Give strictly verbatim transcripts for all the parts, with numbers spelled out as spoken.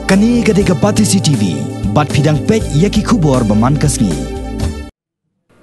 Kane ka dei ka Batesi T V, bad phi dang peit ïa ki khubor ba man ka sngi.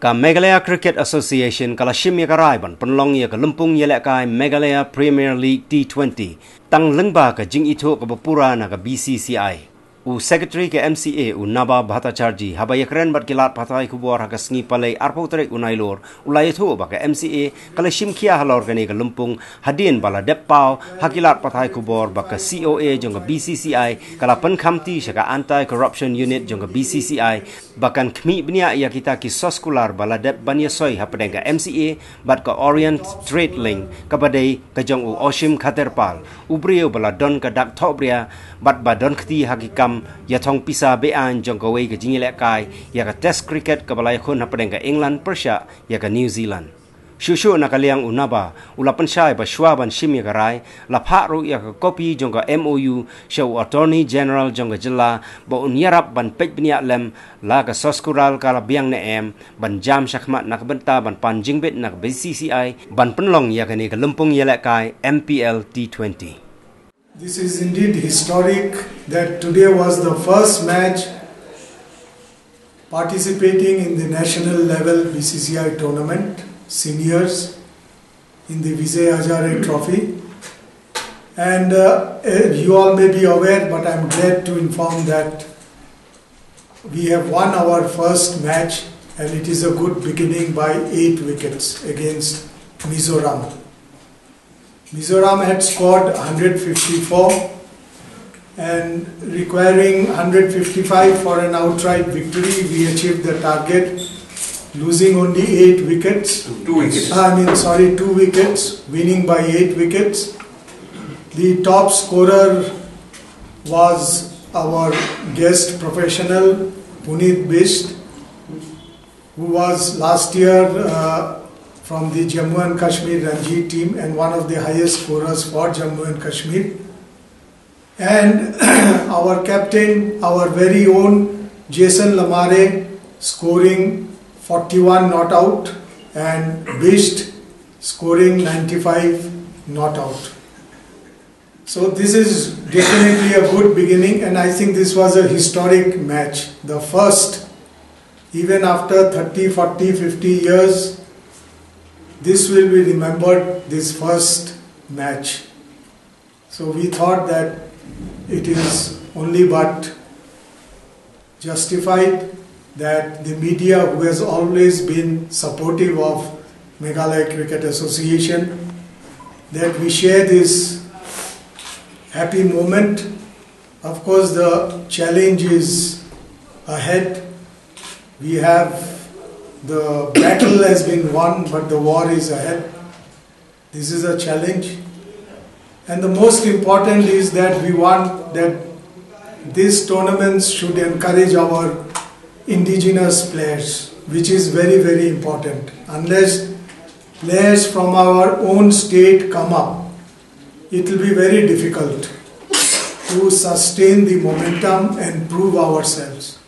Ka Meghalaya Cricket Association ka la shim ïa ka rai ban pynlong ïa ka lympung ïalehkai Meghalaya Premier League T twenty tang lyngba ka jingithuh kaba pura na ka B C C I. U Secretary ka M C A u Naba Bhattacharjee haba ïakren bad ki lad pathai khubor ha ka sngi Palei arphew tarik u Nailur, u la ïathuh ba ka M C A ka la shim khia halor kane ka lympung hadien ba la dep paw ha ki lad pathai khubor ba ka C O A jong ka B C C I ka la pynkhamti sha ka Anti Corruption Unit jong ka B C C I ba kan khmih bniah ïa kita ki soskular ba la dep ban ïasoi hapdeng ka M C A bad ka Orient Trade Link kaba dei ka jong u Oshim Khaterpal, u briew ba la don ka dak thohbria bad ba don kti ha ki kam ïathong pisa be-aiñ jong kawei ka jingïalehkai ïa ka Test Cricket kaba la ïakhun hapdeng ka England pyrshah ïa ka New Zealand. Shuh shuh na ka liang u Naba u la pynshai ba shuwa ban shim ïa ka rai, la phah ruh ïa ka kopi jong ka M O U sha u Attorney General jong ka jylla ba un ïarap ban peit bniah lem la ka soskular ka la biang ne em, ban jam shakhmat na ka bynta ban pan jingbit na ka B C C I ban pynlong ïa kane ka lympung ïalehkai M P L T twenty. This is indeed historic that today was the first match participating in the national level B C C I tournament, seniors, in the Vijay Hazare Trophy. And uh, eh, you all may be aware, but I'm glad to inform that we have won our first match, and it is a good beginning by eight wickets against Mizoram. Mizoram had scored one hundred fifty-four, and requiring one hundred fifty-five for an outright victory, we achieved the target, losing only eight wickets. Two wickets. I mean, sorry, two wickets, winning by eight wickets. The top scorer was our guest professional, Puneet Bisht, who was last year uh, from the Jammu and Kashmir Ranji team and one of the highest scorers for Jammu and Kashmir. And our captain, our very own Jason Lamare, scoring forty-one not out, and Bisht scoring ninety-five not out. So this is definitely a good beginning, and I think this was a historic match. The first, even after thirty, forty, fifty years, this will be remembered, this first match. So we thought that it is only but justified that the media, who has always been supportive of Meghalaya Cricket Association, that we share this happy moment. Of course, the challenge is ahead. We have, the battle has been won, but the war is ahead. This is a challenge. And the most important is that we want that these tournaments should encourage our indigenous players, which is very, very important. Unless players from our own state come up, it will be very difficult to sustain the momentum and prove ourselves.